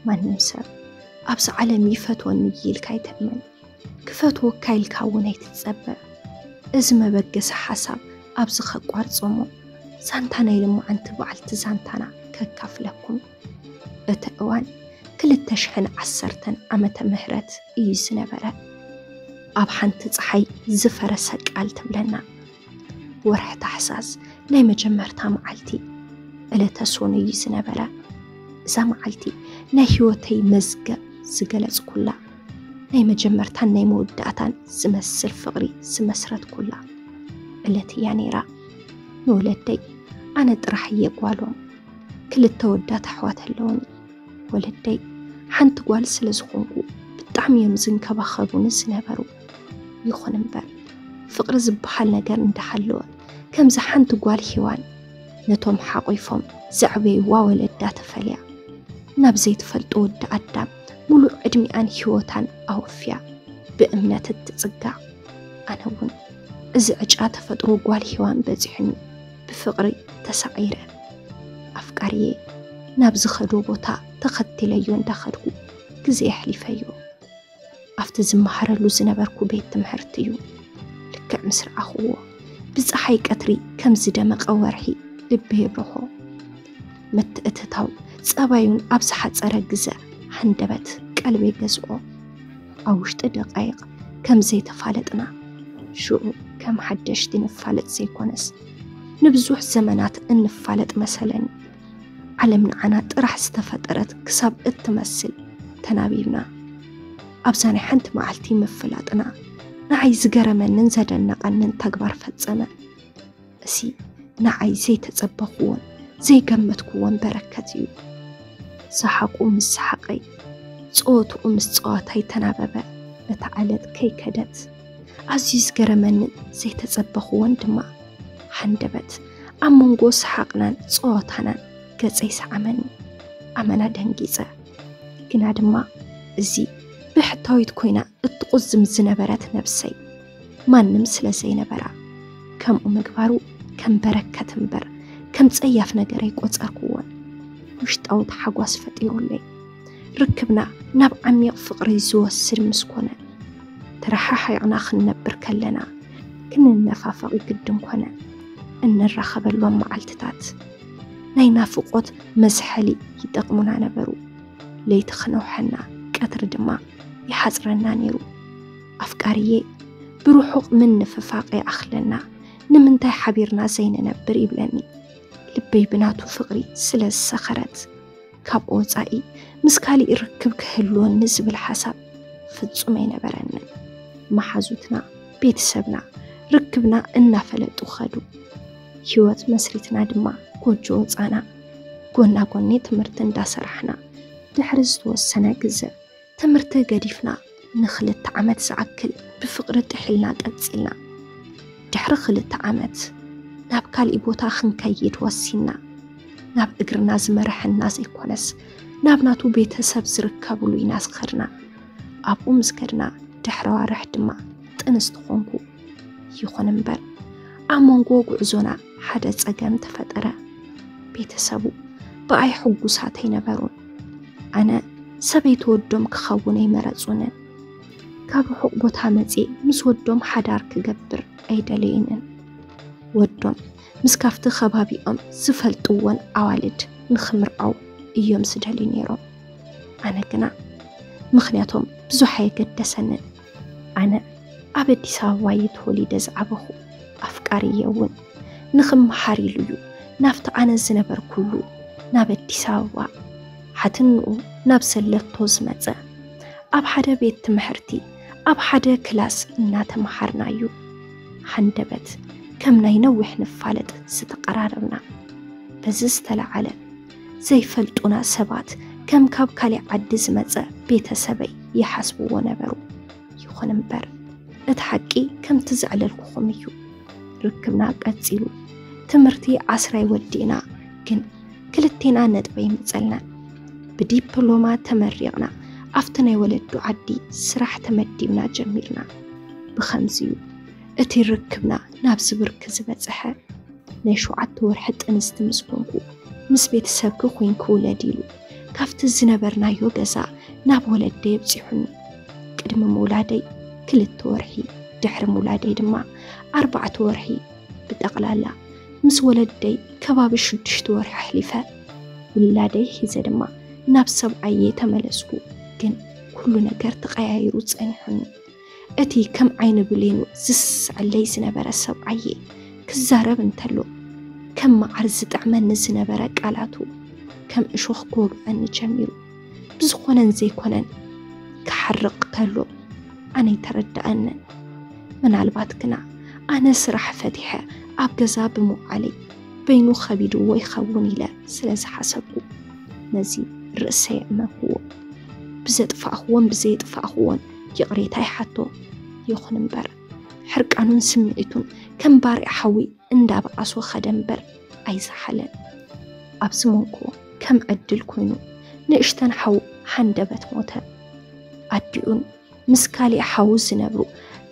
ማንም ሰብ ኣብዚ ዓለም ይፈትወኒ እዩ ኢልካ ኣይትእመን። ክፈትወካ ኢልካ እውን ኣይትጸበ። እዚ መበገሲ ሓሳብ ኣብዚ ከቋርጾሞ፣ ዛንታ ናይ ልማዓንቲ በዓልቲ ዛንታና ከካፍለኩም። እቲ እዋን ክልተ ሽሕን ዓሰርተን ዓመተ ምህረት እዩ ዝነበረ። ኣብ ሓንቲ ጸሓይ ዝፈረሰ ቃል ትብለና። ወርሒ ታሕሳስ ናይ መጀመርታ መዓልቲ ዕለተ ሶኑ እዩ ዝነበረ። እዛ መዓልቲ ናይ ህይወተይ መዝገብ ዝገለጽኩላ፣ ናይ መጀመርታን ናይ መወዳእታን ዝመስል ፍቕሪ ዝመስረትኩላ ዕለት እያ ነይራ። ንወለደይ ኣነ ጥራሕ እየ ጓሎም። ክልተ ወዳት ኣሕዋት ኣለውኒ። ወለደይ ሓንቲ ጓል ስለ ዝኾንኩ ብጣዕሚ እዮም ዝንከባኸቡኒ ዝነበሩ። ይኹን እምበር ፍቕሪ ዝበሃል ነገር እንዳሃለወ፣ ከምዚ ሓንቲ ጓል ሄዋን ነቶም ሓቒፎም ዘዕበይዋ ወለዳ ተፈልያ፣ ናብ ዘይትፈልጦ ወዲ ኣዳም ሙሉእ ዕድሚኣን ህይወታን ኣወፍያ ብእምነት እትጽጋዕ፣ ኣነ እውን እዚ ዕጫ ተፈጥሮ ጓል ሄዋን በጺሑኒ ብፍቕሪ ተሳዒረ። ኣፍቃሪየ ናብ ዝኸዶ ቦታ ተኸቲለዮ እንዳኸድኩ ግዜ ኣሕሊፈዮ። ኣብቲ ዝመሃረሉ ዝነበርኩ ቤት ትምህርቲ እዩ። ልክዕ ምስ ረኣኽዎ፣ ብጸሓይ ቀትሪ ከም ዝደመቐ ወርሒ ልቢ የብርሆ። ምትእትታው ጸባዩን ኣብ ዝሓጸረ ግዘ፣ ሃንደበት ቀልበይ ገዝኦ። ኣብ ውሽጢ ደቃይቕ ከም ዘይተፋለጥና፣ ሽዑ ከም ሓደሽቲ ንፋለጥ ዘይኮነስ፣ ንብዙሕ ዘመናት እንፋለጥ መሰለኒ። ዓለም ንዓና ጥራሕ ዝተፈጠረት ክሳብ እትመስል ተናቢብና። ኣብዛ ናይ ሓንቲ መዓልቲ ምፍላጥና፣ ንዓይ ዝገረመንን ዘደነቐንን ተግባር ፈጸመ። እዚ ንዓይ ዘይተጸበኽዎን ዘይገመትክዎን በረከት እዩ። ሰሓቁ ምስ ሰሓቀይ፣ ጸወትኡ ምስ ጸዋታይ ተናበበ። እታ ዕለት ከይከደት፣ ኣዝዩ ዝገረመንን ዘይተጸበኽዎን ድማ፣ ሃንደበት ኣብ መንጎ ሰሓቅናን ጸወታናን ገጸይ ሰዓመኒ። ኣመና ደንጊጸ። ግና ድማ እዚ ብሕታዊት ኮይና እትቑዝም ዝነበረት ነብሰይ፣ ማንም ስለ ዘይነበራ፣ ከምኡ ምግባሩ ከም በረከት እምበር ከም ጸያፍ ነገር ኣይቆጸርክዎን። ውሽጣዊ ታሓጓስ ፈጢሩለይ። ርክብና ናብ ዓሚቕ ፍቕሪ ዝወስድ ምስ ኮነ፣ ተረሓሓይቕና ክንነብር ከለና ክንነፋፈቕ ግድን ኮነ። እንራኸበሎም መዓልትታት ናይ ናፍቖት መዝሐሊ ይጠቕሙና ነበሩ። ለይቲ ክነውሐና፣ ቀትሪ ድማ ይሓጽረና ነይሩ። ኣፍቃሪየ፣ ብርሑቕ ምንፍፋቕ ይኣኽለና፣ ንምንታይ ሓቢርና ዘይንነብር ይብለኒ። ልበይ ብናቱ ፍቕሪ ስለ ዝሰኸረት፣ ካብኡ ወጻኢ ምስ ካሊእ ርክብ ክህልወኒ ዝብል ሓሳብ ፍጹም ኣይነበረንን። መሓዙትና፣ ቤተሰብና ርክብና እናፈለጡ ኸዱ። ህይወት መስሪትና ድማ ጎጆ ወጻና። ጎና ጎኒ ትምህርቲ እንዳሰራሕና፣ ድሕሪ ዝተወሰነ ግዘ ትምህርቲ ገዲፍና ንኽልተ ዓመት ዝኣክል ብፍቕሪ ጥሒልና ቀጺልና። ድሕሪ ክልተ ዓመት ናብ ካሊእ ቦታ ክንከይድ ወሲንና። ናብ እግርና ዝመርሐና ዘይኮነስ፣ ናብ ናቱ ቤተሰብ ዝርከብሉ ኢና ዝኸድና። ኣብኡ ምስ ከድና ድሕሪ ኣዋርሕ ድማ ጥንስቲ ኾንኩ። ይኹን እምበር፣ ኣብ መንጎ ጉዕዞና ሓደ ጸገም ተፈጠረ። ቤተሰቡ ብኣይ ሕጉሳት ኣይነበሩን። ኣነ ሰበይቲ ወዶም ክኸውን ኣይመረጹንን። ካብ ርሑቕ ቦታ መጺኤ ምስ ወዶም ሓዳር ክገብር ኣይደለዩንን። ወዶም ምስ ካብቲ ከባቢኦም ዝፈልጥወን ኣዋልድ ንኽምርዓው እዮም ዝደልዩ ነይሮም። ኣነ ግና ምኽንያቶም ብዙሕ ኣየገደሰንን። ኣነ ኣብ ኣዲስ ኣበባ እየ ተወሊደ ዝዓበኹ። ኣፍቃሪየ እውን ንኽመሃር ኢሉ እዩ ናብቲ ኣነ ዝነበርኩሉ፣ ናብ ኣዲስ ኣበባ፣ ሓትንኡ ናብ ዘለቶ ዝመጸ። ኣብ ሓደ ቤት ትምህርቲ፣ ኣብ ሓደ ክላስ እናተመሃርና እዩ ሃንደበት ከም ናይ ነዊሕ ንፋለጥ ዝተቐራረብና። በዚ ዝተለዓለ፣ ዘይፈልጡና ሰባት ከም ካብ ካሊእ ዓዲ ዝመጸ ቤተሰበይ ይሓስብዎ ነበሩ። ይኹን እምበር፣ እቲ ሓቂ ከምቲ ዘዕለልኩኹም እዩ። ርክብና ቀጺሉ። ትምህርቲ ዓስራይ ወዲእና፣ ግን ክልቴና ነጥቢ ኣይመጸልናን። ብዲፕሎማ ተመሪቕና፣ ኣብቲ ናይ ወለዱ ዓዲ ስራሕ ተመዲብና ጀሚርና። ብኸምዚ እዩ እቲ ርክብና ናብዚ ብርኪ ዝበጽሐ። ናይ ሸውዓተ ወርሒ ጥንስቲ ምስ ኮንኩ፣ ምስ ቤተሰብኪ ኮይንኪ ውለዲ ኢሉ፣ ካብቲ ዝነበርናዮ ገዛ ናብ ወለደይ ኣብፂሑኒ። ቅድሚ ምውላደይ ክልተ ወርሒ፣ ድሕሪ ምውላደይ ድማ ኣርባዕተ ወርሒ፣ ብጠቕላላ ምስ ወለደይ ከባቢ ሽዱሽተ ወርሒ ኣሕሊፈ። ውላደይ ሒዘ ድማ ናብ ሰብኣየ ተመለስኩ። ግን ኩሉ ነገር ተቐያይሩ ጸኒሑኒ። እቲ ከም ዓይኒ ብሌኑ ዝስዕለይ ዝነበረ ሰብኣየ ክዛረብ እንተሎ፣ ከም መዓር ዝጥዕመኒ ዝነበረ ቃላቱ ከም እሾኽ ክወግኣኒ ጀሚሩ። ብዝኾነን ዘይኮነን ክሓርቕ ከሎ ኣነ ኣይተረድኣንን። ምናልባት ግና ኣነ ስራሕ ፈቲሐ ኣብ ገዛ ብምውዓለይ በይኑ ከቢድዎ ይኸውን ኢለ ስለ ዝሓሰብኩ ነዚ ርእሰይ የእመንክዎ። ብዘጥፋእኽዎን ብዘየጥፋእኽዎን ይቕሬታ ይሓቶ። ይኹን እምበር ሕርቃኑን ስምዒቱን ከም ባርዕ ሓዊ እንዳበኣሶ ኸደ እምበር ኣይዘሓለን። ኣብዚ መንጎ ከም ዕድል ኮይኑ ንእሽተን ሓው ሃንደበት ሞተ። ኣዲኡን ምስ ካሊእ ሓው ዝነብሩ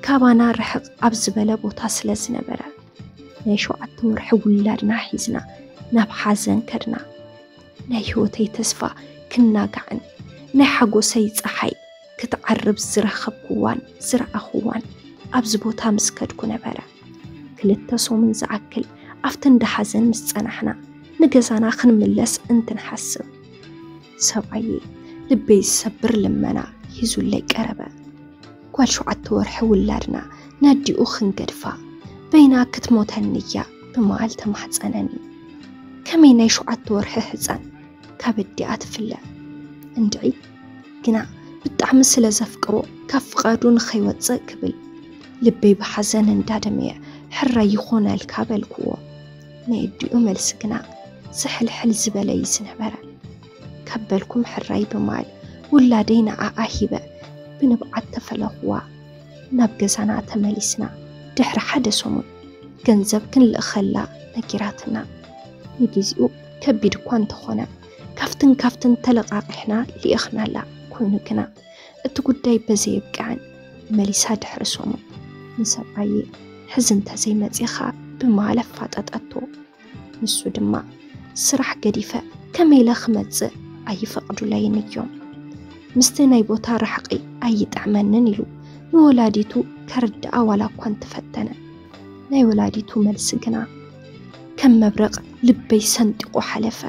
ካባና ርሕቕ ኣብ ዝበለ ቦታ ስለ ዝነበረ ናይ ሸውዓተ ወርሒ ውላድና ሒዝና ናብ ሓዘን ከድና። ናይ ህይወተይ ተስፋ ክናጋዕን ናይ ሓጎሰይ ፀሓይ ክትዓርብ ዝረኸብኩዋን ዝረኣኹዋን ኣብዚ ቦታ ምስ ከድኩ ነበረ። ክልተ ሰሙን ዝኣክል ኣብቲ እንዳ ሓዘን ምስ ጸናሕና ንገዛና ክንምለስ እንትንሓስብ ሰብኣየ ልበይ ዝሰብር ልመና ሒዙለይ ቀረበ። ጓል ሸውዓተ ወርሒ ውላድና ነዲኡ ክንገድፋ በይና ክትሞተኒ እያ ብምባል ተማሕጸነኒ። ከመይ ናይ ሸውዓተ ወርሒ ህጻን ካብ ኣዲኣ ትፍለ? እንድዒ ግና ብጣዕሚ ስለ ዘፍቅሮ ካብ ፍቓዱ ንኸይወጽእ ክብል ልበይ ብሓዘን እንዳደመየ ሕራይ ይኾነልካ በልክዎ። ናይ ኣዲኡ መልሲ ግና ዝሕልሕል ዝበለ እዩ ዝነበረ። ካብ በልኩም ሕራይ ብምባል ውላደይ ንዓኣ ሂበ ብንብዓት ተፈለኽዋ። ናብ ገዛና ተመሊስና ድሕሪ ሓደ ሰሙን ገንዘብ ክንልእኸላ ነጊራትና። ንግዚኡ ከቢድ እኳ እንተኾነ ካብትን ካብትን ተለቓቒሕና ልኢኽናላ። ኮይኑ ግና እቲ ጉዳይ በዘይ የብቅዐን መሊሳ ድሕሪ ሰሙን ንሰብኣየ ሕዚ እንተዘይመፂኻ ብምባል ኣፋጠጠቶ። ንሱ ድማ ስራሕ ገዲፈ ከመይ ኢለ ክመፅእ ኣይፈቕዱለይን እዮም። ምስቲ ናይ ቦታ ርሕቂ ኣይጥዕመንን ኢሉ ንወላዲቱ ከርድኣ ዋላ እኳ እንተፈተነ ናይ ወላዲቱ መልሲ ግና ከም መብረቕ ልበይ ሰንጢቑ ሓለፈ።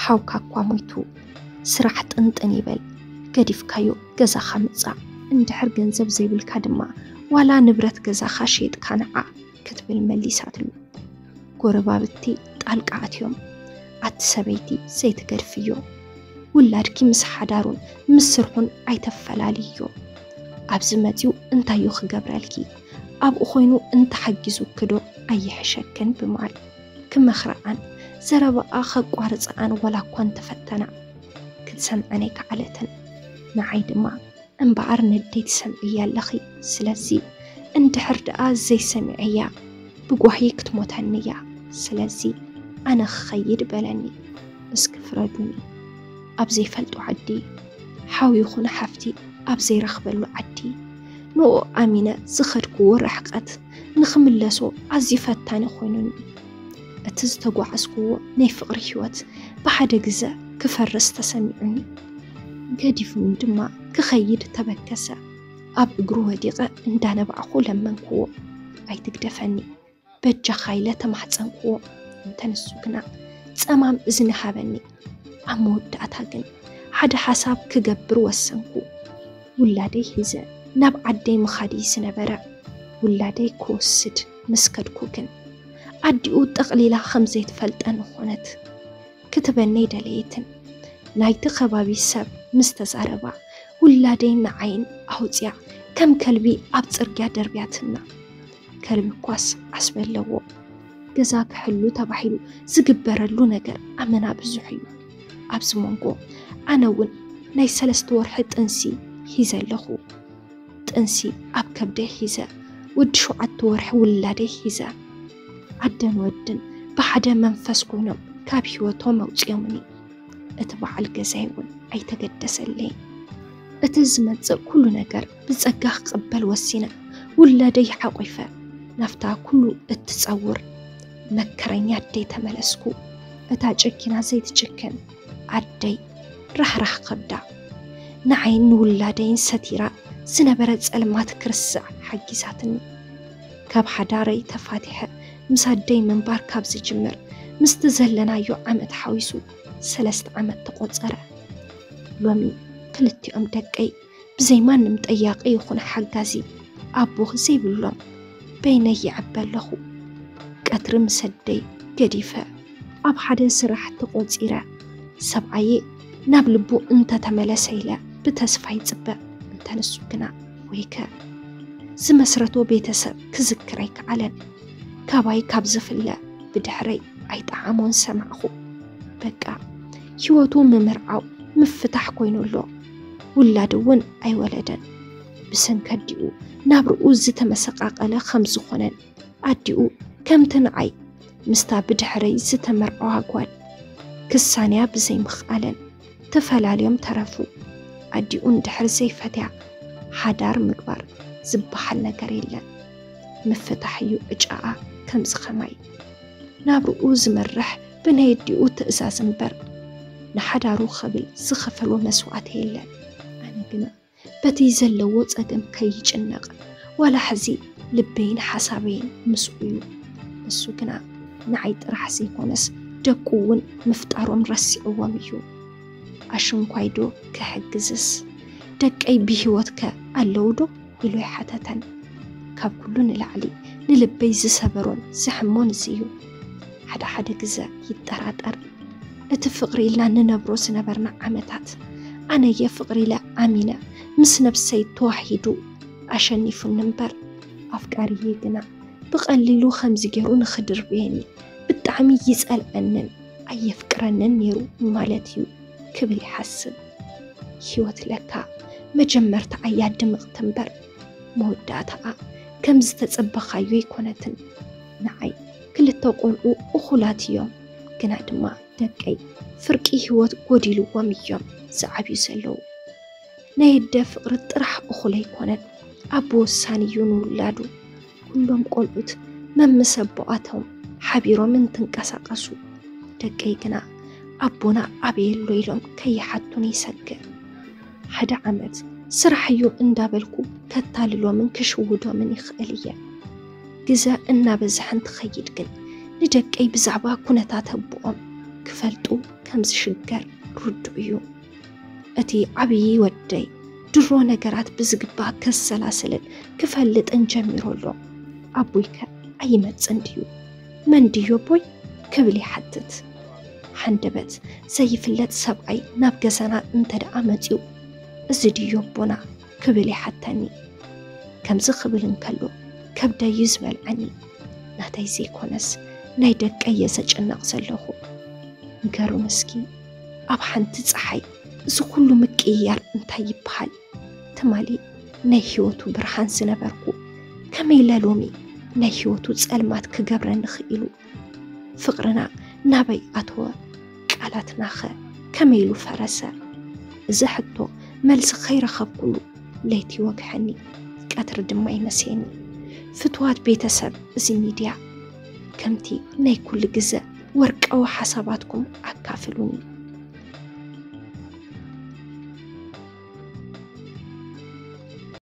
ሓውካ እኳ ሞይቱ ስራሕ ጥንጥን ይበል፣ ገዲፍካዮ ገዛኻ ምጻእ። እንድሕር ገንዘብ ዘይብልካ ድማ ዋላ ንብረት ገዛኻ ሸይጥካ ንዓ ክትብል መሊሳትሉ። ጎረባብቲ ጣልቃ ኣትዮም ኣቲ ሰበይቲ ዘይትገድፍዮ፣ ውላድኪ ምስ ሓዳሩን ምስ ስርሑን ኣይተፈላልዮ። ኣብዚ መጺኡ እንታዩ ክገብረልኪ፣ ኣብኡ ኮይኑ እንተሓጊዙኪ ዶ ኣይሕሸክን ብምባል ክመኽረኣን ዘረባኣ ከቋርፀኣን ዋላ እኳ እንተፈተና ክትሰምዐን ኣይከዓለትን። ንዓይ ድማ እምበኣር ነደይ ትሰምዕያ ኣለኺ፣ ስለዚ እንድሕር ደኣ ዘይሰሚዐያ ብጓሂ ክትሞተኒ እያ፣ ስለዚ ኣነ ክኸይድ በለኒ። እስኪ ፍረዱኒ። ኣብ ዘይፈልጦ ዓዲ ሓው ይኹን ሓፍቲ ኣብ ዘይረኽበሉ ዓዲ ንኡ ኣሚነ ዝኸድክዎ ርሕቀት ንኽምለሶ ኣዝዩ ፈታኒ ኮይኑኒ። እቲ ዝተጓዓዝክዎ ናይ ፍቕሪ ህይወት ብሓደ ግዘ ክፈርስ ተሰሚዑኒ። ገዲፉኒ ድማ ክኸይድ ተበገሰ። ኣብ እግሩ ወዲቐ እንዳነባዕኹ ለመንክዎ፣ ኣይትግደፈኒ በጃኻ ኢለ ተማሕፀንክዎ። እንተ ንሱ ግና ፀማም እዝኒ ሃበኒ። ኣብ መወዳእታ ግን ሓደ ሓሳብ ክገብር ወሰንኩ። ውላደይ ሒዘ ናብ ዓደይ ምኻድ እዩ ዝነበረ። ውላደይ ክወስድ ምስ ከድኩ ግን ኣዲኡ ጠቕሊላ ከም ዘይትፈልጠኒ ኾነት። ክትበኒ ኣይደለየትን። ናይቲ ከባቢ ሰብ ምስ ተዛረባ ውላደይን ንዓይን ኣውፅያ ከም ከልቢ ኣብ ፅርግያ ደርብያትና። ከልቢ እኳስ ዓስቢ ኣለዎ። ገዛ ክሕሉ ተባሂሉ ዝግበረሉ ነገር ኣመና ብዙሕ እዩ። ኣብዚ መንጎ ኣነ እውን ናይ ሰለስተ ወርሒ ጥንሲ ሒዘ ኣለኹ። ጥንሲ ኣብ ከብደይ ሒዘ፣ ወዲ ሸውዓተ ወርሒ ውላደይ ሒዘ፣ ኣደን ወድን ብሓደ መንፈስ ኮይኖም ካብ ህይወቶም ኣውፅኦምኒ። እቲ በዓል ገዛይ እውን ኣይተገደሰለይን። እቲ ዝመፅእ ኩሉ ነገር ብፀጋ ክቕበል ወሲነ፣ ውላደይ ሓቑፈ ናብታ ኩሉ እትፀውር መከረኛ ኣደይ ተመለስኩ። እታ ጨኪና ዘይትጭክን ኣደይ ራሕራሕ ከብዳ። ንዓይን ንውላደይን ሰቲራ ዝነበረ ጸልማት ክርስዕ ሓጊዛትኒ። ካብ ሓዳረይ ተፋቲሐ ምስ ኣደይ ምንባር ካብ ዝጅምር ምስቲ ዘለናዮ ዓመት ሓዊሱ ሰለስተ ዓመት ተቖጸረ። ሎሚ ክልቲኦም ደቀይ ብዘይ ማንም ጠያቂ ይኹን ሓጋዚ ኣቦ ዘይብሎም በይነይ ይዕበ ኣለኹ። ቀትሪ ምስ ኣደይ ገዲፈ ኣብ ሓደ ስራሕ ተቖጺረ ሰብኣየ ናብ ልቡ እንተተመለሰ ኢለ ብተስፋ ይጽበ። እንተ ንሱ ግና ወይከ ዝመስረቶ ቤተሰብ ክዝክር ኣይከኣለን። ካባይ ካብ ዝፍለ ብድሕረይ ኣይጠዓሞን ሰማዕኹ። በቃ ህይወቱ ምምርዓው ምፍታሕ ኮይኑ ኣሎ። ውላድ እውን ኣይወለደን። ብሰንኪ ኣዲኡ ናብርኡ ዝተመሰቃቀለ ከም ዝኾነን ኣዲኡ ከምቲ ንዓይ ምስታ ብድሕረይ ዝተመርዓዋ ጓል ክሳንያ ብዘይምኽኣለን ተፈላልዮም ተረፉ። ኣዲኡ እንድሕር ዘይፈትያ ሓዳር ምግባር ዝበሃል ነገር የለን። ምፍታሕ እዩ ዕጫኣ። ከምዚ ከማይ ናብርኡ ዝመርሕ ብናይ ኣዲኡ ትእዛዝ እምበር ንሓዳሩ ክብል ዝኸፈሎ መስዋእቲ የለን። ኣነ ግና በቲ ዘለዎ ጸገም ከይጭነቕ ዋላ ሕዚ ልበይን ሓሳበይን ምስኡ እዩ። ንሱ ግና ንዓይ ጥራሕ ዘይኮነስ ደቁ እውን ምፍጣሮም ረሲዕዎም እዩ። ኣሽንኳይ ዶ ክሕግዝስ? ደቀይ ብህይወትከ ኣለዉ ዶ? ኢሉ ይሓተተን። ካብ ኩሉ ንላዕሊ ንልበይ ዝሰበሮን ዘሕሞን እዚ እዩ። ሓደ ሓደ ግዘ ይጠራጠር። እቲ ፍቕሪ ኢልና ንነብሮ ዝነበርና ዓመታት ኣነየ ፍቕሪ ኢለ ኣሚነ ምስ ነብሰይ ተዋሒዱ ኣሸኒፉኒ እምበር ኣፍቃሪየ ግና ብቐሊሉ ከምዚ ገይሩ ንኽድርብየኒ ብጣዕሚ ይጸልኣንን ኣየፍቅረንን ነይሩ ማለት እዩ ክብል ይሓስብ። ህይወት ለካ መጀመርታ ኣያ ድምቕቲ እምበር መወዳእታኣ ከም ዝተጸበኻዮ ኣይኮነትን። ንዓይ ክልተ ቆልዑ እኹላት እዮም፣ ግና ድማ ደቀይ ፍርቂ ህይወት ጎዲልዎም እዮም ዝዓብዩ ዘለዉ። ናይ ኣደ ፍቕሪ ጥራሕ እኹል ኣይኮነን፣ ኣቦ ወሳኒ እዩ ንውላዱ። ኩሎም ቆልዑት መምሰቦኣቶም ሓቢሮም እንትንቀሳቐሱ ደቀይ ግና ኣቦና ኣበይ ኣሎ ኢሎም ከይሓቱን ይሰግእ። ሓደ ዓመት ስራሕ እዩ እንዳበልኩ ከታልሎምን ክሽውዶምን ይኽእል እየ። ግዘ እናበዝሐ እንትኸይድ ግን ንደቀይ ብዛዕባ ኩነታት ኣቦኦም ክፈልጡ ከም ዝሽገር ርዱእ እዩ። እቲ ዓብዪ ወደይ ድሮ ነገራት ብዝግባእ ከሰላስልን ክፈልጥን ጀሚሩ ኣሎ። ኣቦይከ ኣይመጽን ድዩ? መን ድዩ ኣቦይ? ክብል ይሓትት። ሓንደበት ዘይፍለጥ ሰብኣይ ናብ ገዛና እንተ ደኣ መጺኡ፣ እዚ ድዩ ኣቦና? ክብል ይሓተኒ። ከምዚ ክብል እንከሎ ከብደይ እዩ ዝበልዓኒ። ናተይ ዘይኮነስ ናይ ደቀይ እየ ዘጨነቕ ዘለኹ። ንገሩን እስኪ፣ ኣብ ሓንቲ ጸሓይ እዚ ኩሉ ምቅይያር እንታይ ይበሃል? ትማሊ ናይ ህይወቱ ብርሃን ዝነበርኩ፣ ከመይ ኢለ ሎሚ ናይ ህይወቱ ጸልማት ክገብረኒ ክኢሉ? ፍቕርና ናበይ ኣተወ? ቃላትናኸ ከመይ ኢሉ ፈረሰ? እዚ ሕቶ መልሲ ከይረኸብኩሉ ለይቲ ይወግሐኒ፣ ቀትሪ ድማ ይመሴኒ። ፍትዋት ቤተሰብ እዚ ሚድያ፣ ከምቲ ናይ ኩሉ ግዘ ወርቃዊ ሓሳባትኩም ኣካፍሉኒ።